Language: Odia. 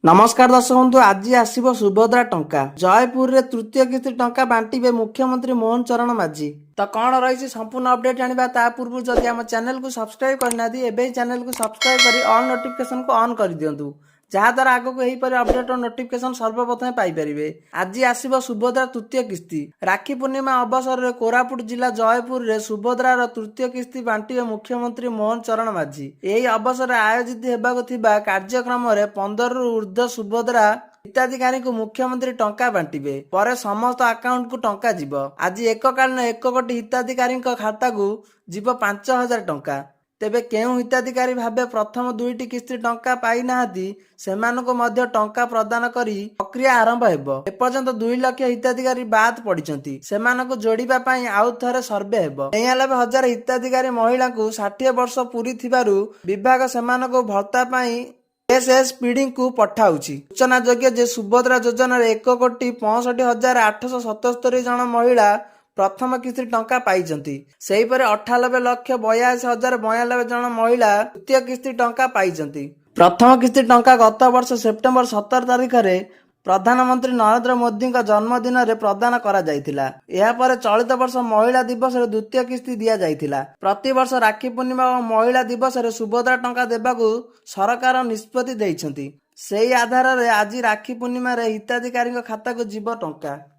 ନମସ୍କାର ଦର୍ଶକ ବନ୍ଧୁ, ଆଜି ଆସିବ ସୁଭଦ୍ରା ଟଙ୍କା। ଜୟପୁରରେ ତୃତୀୟ କିସ୍ତି ଟଙ୍କା ବାଣ୍ଟିବେ ମୁଖ୍ୟମନ୍ତ୍ରୀ ମୋହନ ଚରଣ ମାଝୀ। ତ କଣ ରହିଛି ସମ୍ପୂର୍ଣ୍ଣ ଅପଡେଟ୍ ଜାଣିବା। ତା ପୂର୍ବରୁ ଯଦି ଆମ ଚ୍ୟାନେଲକୁ ସବସ୍କ୍ରାଇବ କରିନାହାନ୍ତି, ଏବେ ହିଁ ଚ୍ୟାନେଲକୁ ସବସ୍କ୍ରାଇବ କରି ଅଲ୍ ନୋଟିଫିକେସନକୁ ଅନ୍ କରିଦିଅନ୍ତୁ, ଯାହାଦ୍ୱାରା ଆଗକୁ ଏହିପରି ଅପଡେଟ୍ ଓ ନୋଟିଫିକେସନ ସର୍ବପ୍ରଥମେ ପାଇପାରିବେ। ଆଜି ଆସିବ ସୁଭଦ୍ରା ତୃତୀୟ କିସ୍ତି। ରାକ୍ଷୀ ପୂର୍ଣ୍ଣିମା ଅବସରରେ କୋରାପୁଟ ଜିଲ୍ଲା ଜୟପୁରରେ ସୁଭଦ୍ରାର ତୃତୀୟ କିସ୍ତି ବାଣ୍ଟିବେ ମୁଖ୍ୟମନ୍ତ୍ରୀ ମୋହନ ଚରଣ ମାଝୀ। ଏହି ଅବସରରେ ଆୟୋଜିତ ହେବାକୁ ଥିବା କାର୍ଯ୍ୟକ୍ରମରେ 15ରୁ ଉର୍ଦ୍ଧ୍ୱ ସୁଭଦ୍ରା ହିତାଧିକାରୀଙ୍କୁ ମୁଖ୍ୟମନ୍ତ୍ରୀ ଟଙ୍କା ବାଣ୍ଟିବେ। ପରେ ସମସ୍ତ ଆକାଉଣ୍ଟକୁ ଟଙ୍କା ଯିବ। ଆଜି ଏକକାଳୀନ 1 କୋଟି ହିତାଧିକାରୀଙ୍କ ଖାତାକୁ ଯିବ 5000 ଟଙ୍କା। ତେବେ କେଉଁ ହିତାଧିକାରୀ ଭାବେ ପ୍ରଥମ ଦୁଇଟି କିସ୍ତି ଟଙ୍କା ପାଇନାହାନ୍ତି, ସେମାନଙ୍କୁ ମଧ୍ୟ ଟଙ୍କା ପ୍ରଦାନ କରି ପ୍ରକ୍ରିୟା ଆରମ୍ଭ ହେବ। ଏପର୍ଯ୍ୟନ୍ତ 2 ଲକ୍ଷ ହିତାଧିକାରୀ ବାଦ୍ ପଡ଼ିଛନ୍ତି। ସେମାନଙ୍କୁ ଯୋଡ଼ିବା ପାଇଁ ଆଉ ଥରେ ସର୍ଭେ ହେବ। 93 ହଜାର ହିତାଧିକାରୀ ମହିଳାଙ୍କୁ 60 ବର୍ଷ ପୂରି ଥିବାରୁ ବିଭାଗ ସେମାନଙ୍କୁ ଭତ୍ତା ପାଇଁ ଏସ୍ଏସ୍ପିଡିଙ୍କୁ ପଠାଉଛି। ସୂଚନାଯୋଗ୍ୟ ଯେ ସୁଭଦ୍ରା ଯୋଜନାରେ 1,65,877 ଜଣ ମହିଳା ପ୍ରଥମ କିସ୍ତି ଟଙ୍କା ପାଇଛନ୍ତି। ସେହିପରି 98,82,092 ଜଣ ମହିଳା ଦ୍ୱିତୀୟ କିସ୍ତି ଟଙ୍କା ପାଇଛନ୍ତି। ପ୍ରଥମ କିସ୍ତି ଟଙ୍କା ଗତ ବର୍ଷ ସେପ୍ଟେମ୍ବର 17 ତାରିଖରେ ପ୍ରଧାନମନ୍ତ୍ରୀ ନରେନ୍ଦ୍ର ମୋଦିଙ୍କ ଜନ୍ମଦିନରେ ପ୍ରଦାନ କରାଯାଇଥିଲା। ଏହାପରେ ଚଳିତ ବର୍ଷ ମହିଳା ଦିବସରେ ଦ୍ୱିତୀୟ କିସ୍ତି ଦିଆଯାଇଥିଲା। ପ୍ରତିବର୍ଷ ରାକ୍ଷୀ ପୂର୍ଣ୍ଣିମା ଓ ମହିଳା ଦିବସରେ ସୁଭଦ୍ରା ଟଙ୍କା ଦେବାକୁ ସରକାର ନିଷ୍ପତ୍ତି ଦେଇଛନ୍ତି। ସେହି ଆଧାରରେ ଆଜି ରାକ୍ଷୀ ପୂର୍ଣ୍ଣିମାରେ ହିତାଧିକାରୀଙ୍କ ଖାତାକୁ ଯିବ ଟଙ୍କା।